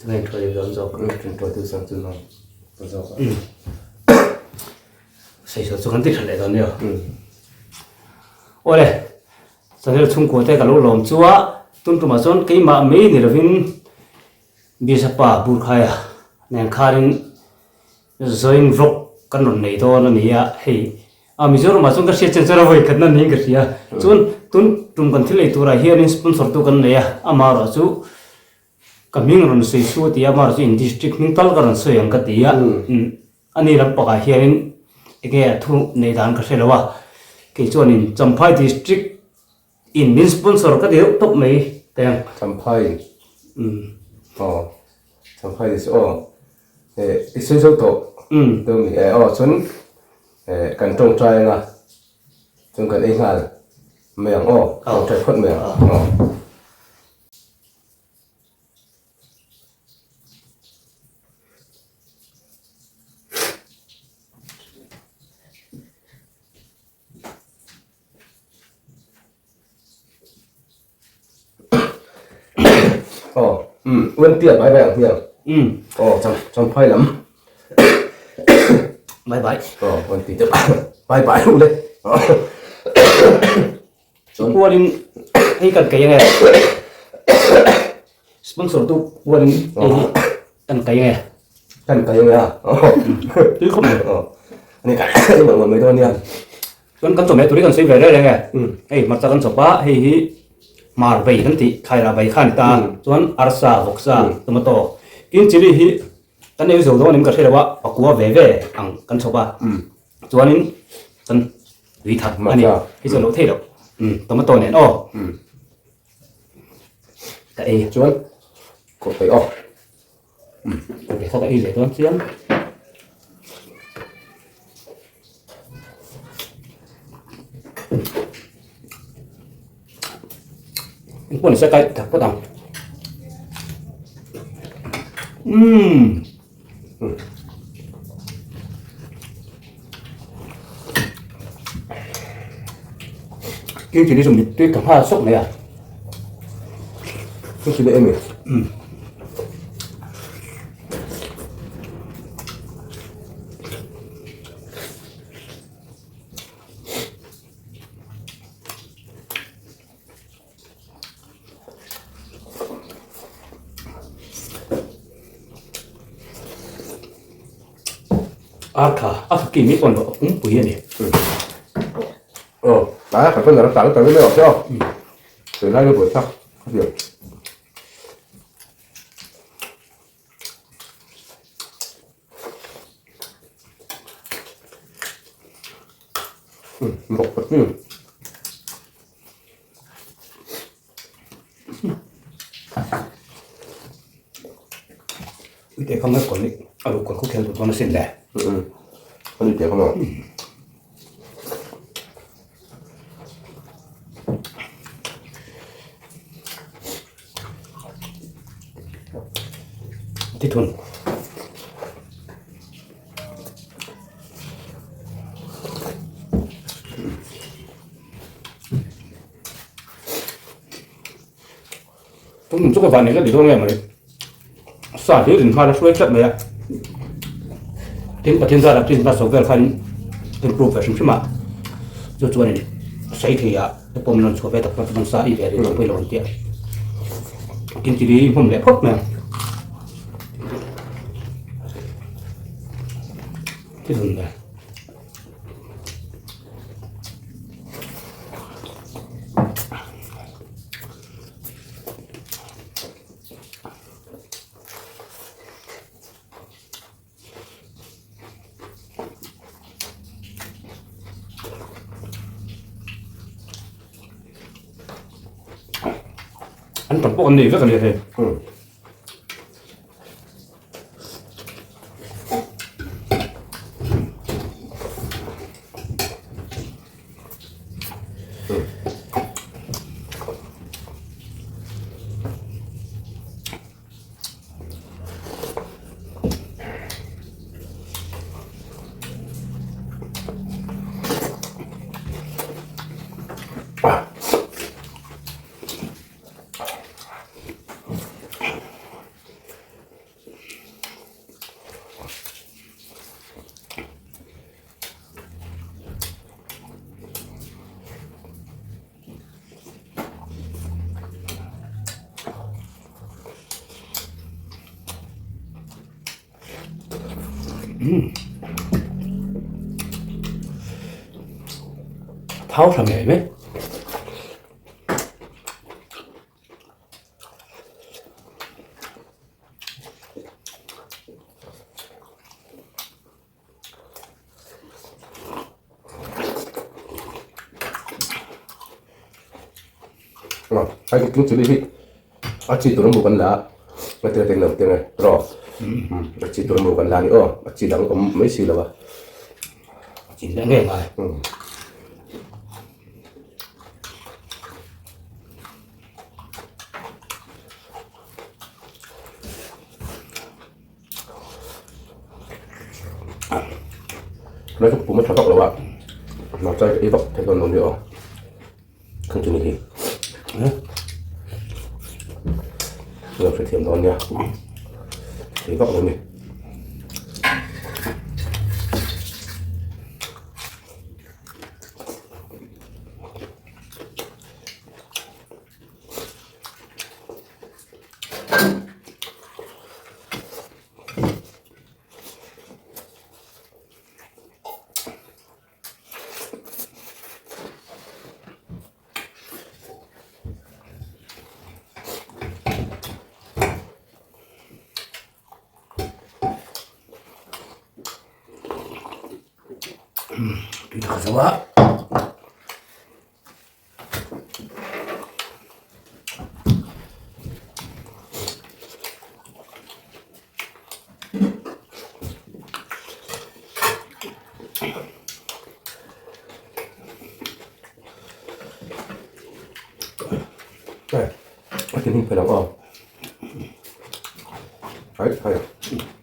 Tunge in thuai dawn zawk? In thuai tu sang chu nang ta zawk a. Sawisawi chu kan ti tha leh dawn nia. Awle, channel chhungkua te ka lo lawm chu a, tun tumah chuan keimah mai ni lovin Bisapa Burkhaia nen khanin Join vlog kan rawn nei dawn a ni a, hei a Mizoram ah chuan ka hriat chian chuan a vawi khatna niin ka hria. Chuan tun tum kan thil ei turah hianin sponsor tu kan nei a, amaherawh chu ka hming rawn sawi chu a ti a, amaherawh chu in district hming tal ka rawn sawi ang ka ti a, a ni lam pakah hianin enge a thu neih dan ka hre lo a, kei chuanin Champhai district in min sponsor ka ti deuh tawp mai teng. Champhai aw Champhai district aw eh i sawi zo tawh deuh a ni eh aw chuan eh kan tawngtai anga chuan kan ei nghal mai ang aw tawngtai phawt mai ang aw. Aw umm uan piak bai bai ang hmiang umm aw cham champhai lam bai bai aw uan pi te bai bai u le chuan kualin hei kan kei ange sponsor tu kualin hei hi kan kei ange kan kei ange a tui khawp mai aw ani kan ni mai dawn nia Chuan kan chawhmeh tur hi kan sawi ve reng reng e. Hei hmarcha kan chawp a, hei hi hmar vei kan tih thlairah vei kha a ni ta a, chuan arsa, vawksa, tomato, tin chilli hi kan ei zo dawn em ka hre lo a, pakua ve ve ang kan chawp a, chuanin kan tui that a ni, hei chu a lo thei loh, tomato nen aw ka ei. Chuan kawh peih aw. Kawh kha ka ei leh dawn chiang. Engpawh ni se kai tak phawt ang. Umm. Kim chilli chu mittui ka nghal sawk mai a. Kim chilli em ni? Umm. Ar kha a ki mi pawn a pum pui a ni. Ờ, đấy, phải phân là nó tặng tặng cái này chứ không? Từ nay nó buổi sau, có gì? Ừ, một cái ừ. Ui te kham ngat kawn hi a ruh kawn khawk hian duh dawn asin le. Ui te kham a. Tithun. Tum chu ka van nei ka ti dawn nge mawni. Sa hlir in hma la hruai tlat mai a. Tin Pathian zara Christmas zo vel khan improve ve hrim hrim a. Chu chuan in sawi thei a te pawh min rawn chhuah ve tak tak chuan sa i ve rin pawh i lo an tia. Tin tili hmawm leh phawt mai ang. Thil hun ve. An tam pawh an nei vek a ni hei. Thau tha ngei mai. Ai king chili hi a chi tur mu kan la a te te lo te nge ro a chi tur mu kan la ni aw a chi dang awm mai si lo a chi leh nge ngai Nó chụp cũng mất vak lo a nó chơi cái vak thấy con nó nữa không chừng gì nó phải thiểm đón nha thấy vak lo ni Tui tak zo a. A tin hing phelh ang aw. Hai hai.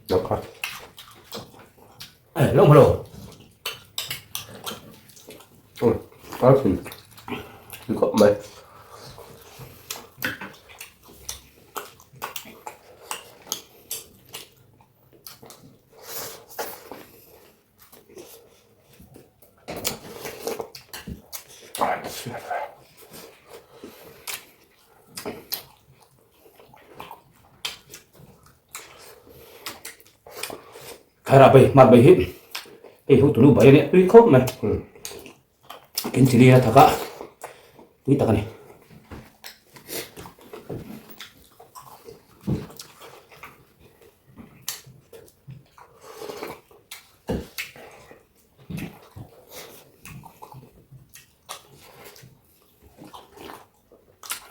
Lo kha. Ê, lông hello. Ừ, có thì thì có mày. Khaira bai mat bai hi hei ho tunu bai ania tui khawp mai kin chili a thaka tui tak ani.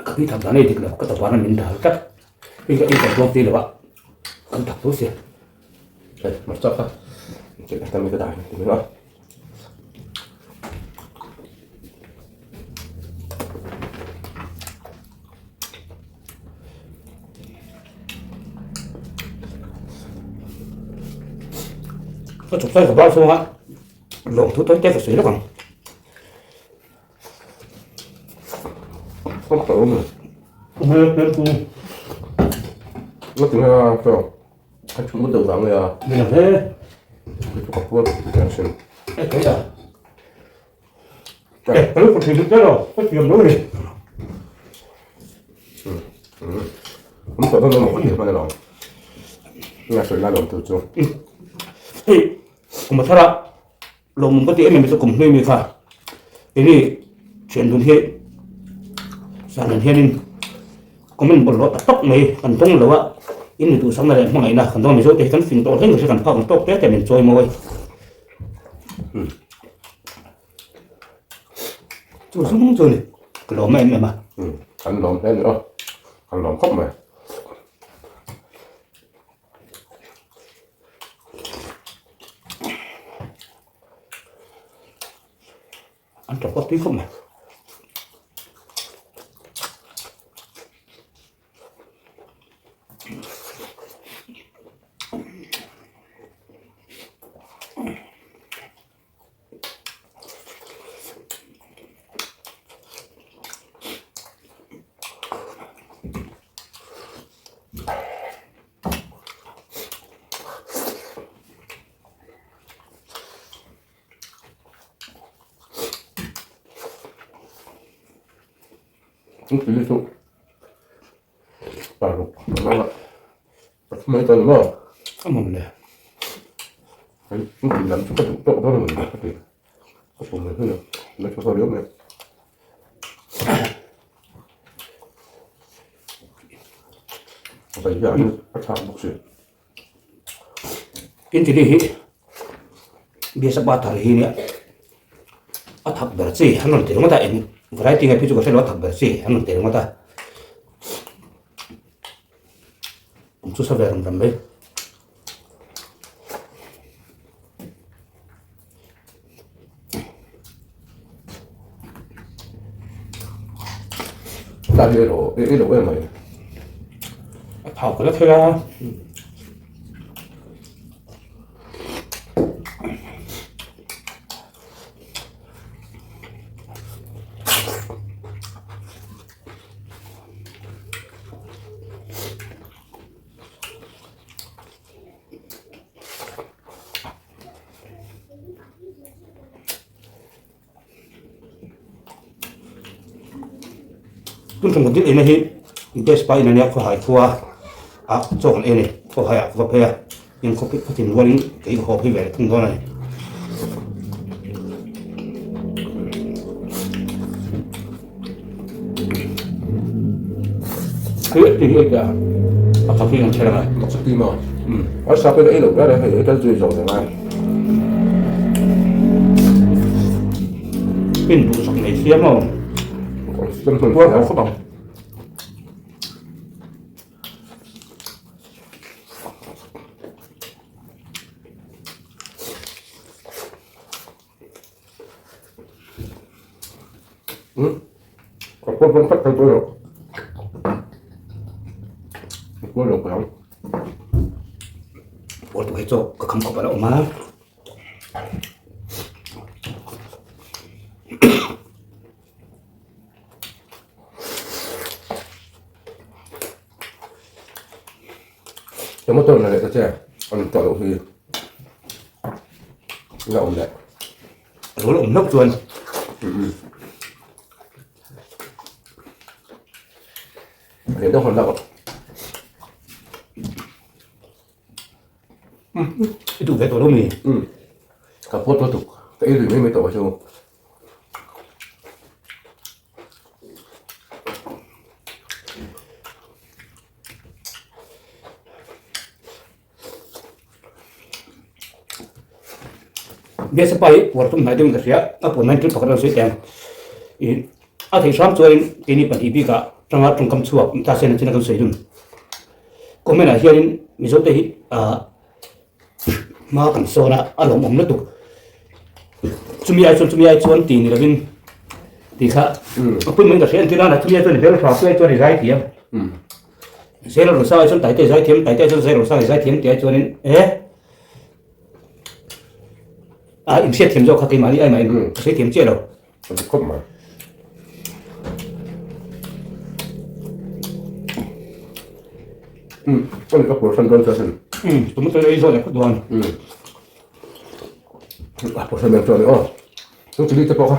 Ka pi tham dan ei dik lo ka tawar a min dal tlat hei ka ei kan tuam ti lo a kan tak tho sia. Hei hmarcha kha chei ka mi ka dah ti mai a. Ka chawp sai ka bal chhunga lawm thu tawi te ka sawi lawk ang. Không phải mà. Nó tính là sao? Anh chúng bắt đầu vắng rồi à? Mình làm thế. Cái chỗ cặp vuông, cái xem. Ê, cái à? Ê, cái lúc còn thì được thế rồi, có chuyện nữa đi. Không sợ nó một cái mà nó. Nghe sợi la đồng từ chỗ. Ê, mà thật là lawmawm ka ti em em chu kum hnuai mi kha keini thian dun hi zan hianin comment bawlhhlawh tak tak mai kan dawng lo a in ni duhsakna leh hmangaihna kan dawng a mizo te hi kan fing tawh hleng hre kan phak ang tawk te te min chawi mawi chu zawng chu ni ka lawm em em a. Kan lawm hle a ni aw kan lawm khawp mai. An tawp a tui khawp mai. A mawm le. Kan tih lam chu ka duh tawk dawn a ni ka ti. Ka pawm mai mai a, la tha riau mai. A bai hian a thlak bawk si. In chilli hi biasa pa thar hi nia a thak ber chi an rawn ti ringawt a eng variety nge phei chu ka hre lo a thak ber chi an rawn ti ringawt a kum chu sa ve ram ram mai. Ta hi ro i lo em mai. A thau ka la thei a. Tun tum kan thil eina hi gas pa in ania khawhai khua a chaw kan ei a ni khawhai ah ka va phei a in khawpui khawtin rualin kei ka haw phei ve leh thung dawn a ni. A sa pawh ei loh ber a hei ei tel zui zawng reng a. In duhsak nei siam aw. Puar haw khawp ang. Ka pawh pawn khat thei pawh lo. Ka pawh lo ka ang. Pawl tu hi chaw ka kham khawp a lo awm a. Tomato na leh ta che an tawh loh hi la awm leh. A lo la awm hlauh chuan. Leh deuh hawn lak. I duh ve tawh lo mi? Ka phawt lutuk. Ka ei lui mai mai tawh a chu. Biasa pa hi puar tum hnai deuhin ka hria a puan hian thil pakhat a rawn sawi teh ang ih a theih hram chuanin keini pahnih bikah tanga tawngkam chhuak ta sen a chin a kan sawi dun comment ah hianin Mizo te hi ah hma kan sawn a a lawmawm lutuk chumi ai chuan chumi ai chuan tih ni lovin tih kha a pui mai ka hria entir a chumi ai chuan i hmeltha chumi ai chuan i zai thiam Zero Rosa ai chuan Taite zai thiam Taite ai chuan Zero Rosa zai thiam tih ai chuanin e a inhriat thiam zawk kha keimahni ai mahin ka hre thiam chiah lo. A dik khawp mai. Um, ani ka pawr hran dawn chuan sin. Um, tomato ei zawh leh phawt dawn. Um. A pawr hran dawn chuan aw. Chung chili te pawh kha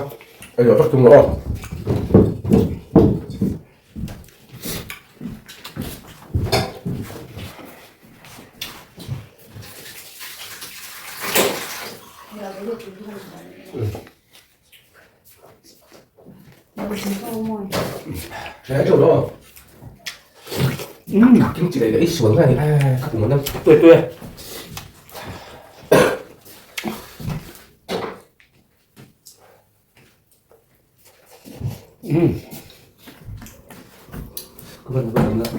ei zawh vek tum lo aw. 对对。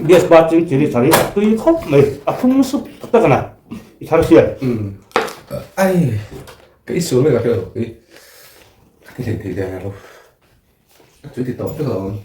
Gas ba ching chili thar hi a tui khawp mai a thlum sup tak tak a na i thar sia. Ai ka i sual mai ka hre lo i ka ti thei thei lo chu ti tawp vek lo ang.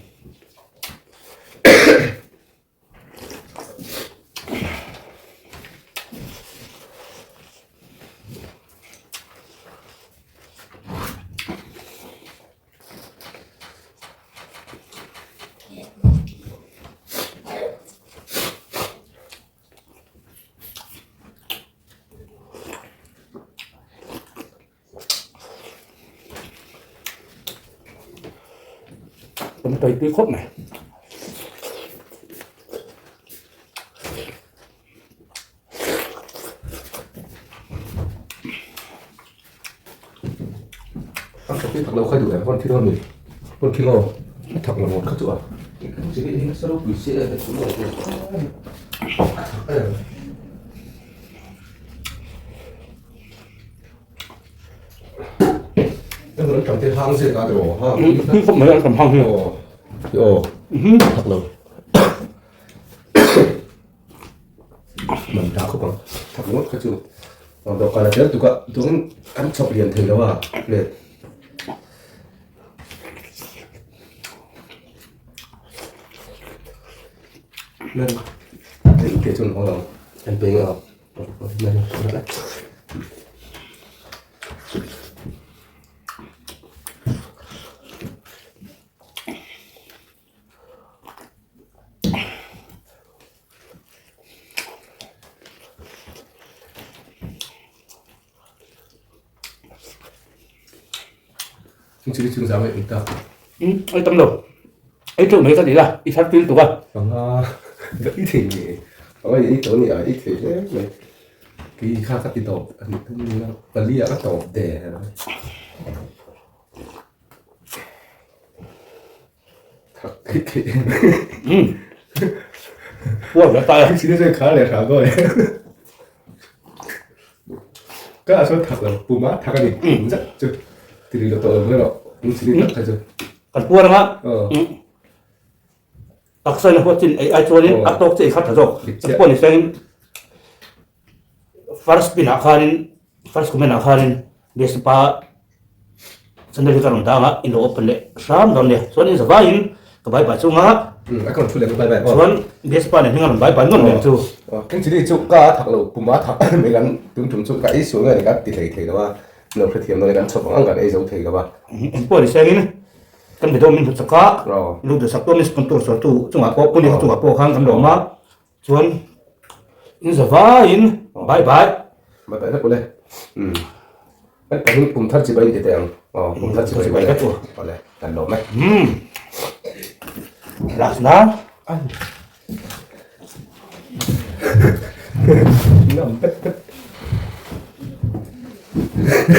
Tomato hi tui khawp mai. Khi thak lo khai duh em pawn khi dawn mi pawn khi ngaw a thak lo kha chu a thak lo Man ta khawp ang thak ngawt kha chu dawhkan a tel tuk a tuangin an chhawp lian thei lo a plate nan hei te chuan haw lo an pe nge aw Chili chung zang ei ta. Ei tam lo. Ei teuh mai ka ti la, i thar pil tuk a. Panga ka i thei nge. Panga i ei tawh ni a, i thei hle mai. Kei kha ka ti tawp a ni tum nia, pali ah ka tawp der. Kan puar anga taksa in a huat chin ei ai chuanin a tawk che ei kha tha zawk. Pawh ni sengin first pin ah khanin first comment ah khanin best pa Channel hi ka rawn dang a, in lo open leh hram dawn nia. Chuan in zavaiin ka bye bye chung a. A ka rawn thu leh bye bye aw. Chuan Vespa nen hming a rawn bye bye nuam leh chu. Eng chili chu ka thak lo, pum a thak mai kan tum tum chu ka ei sual nge ni kan ti hlei thei lo a, lo hrethiam dawn e kan chhawp ang ang kan ei zo thei lo a. Eng pawh ni sengin kan be dawn min hmu chak a, lu duhsak pawh min sponsor tu chungah pawh Pune chungah pawh khan kan lawm a. Chuan in zavaiin bye bye. Bye bye vek ule. Umm. Kan pahnih kum thar chibai inti teh ang. Aw kum thar chibai vek u. Awle kan lawm e. Umm. Last na. Ngam pet pet.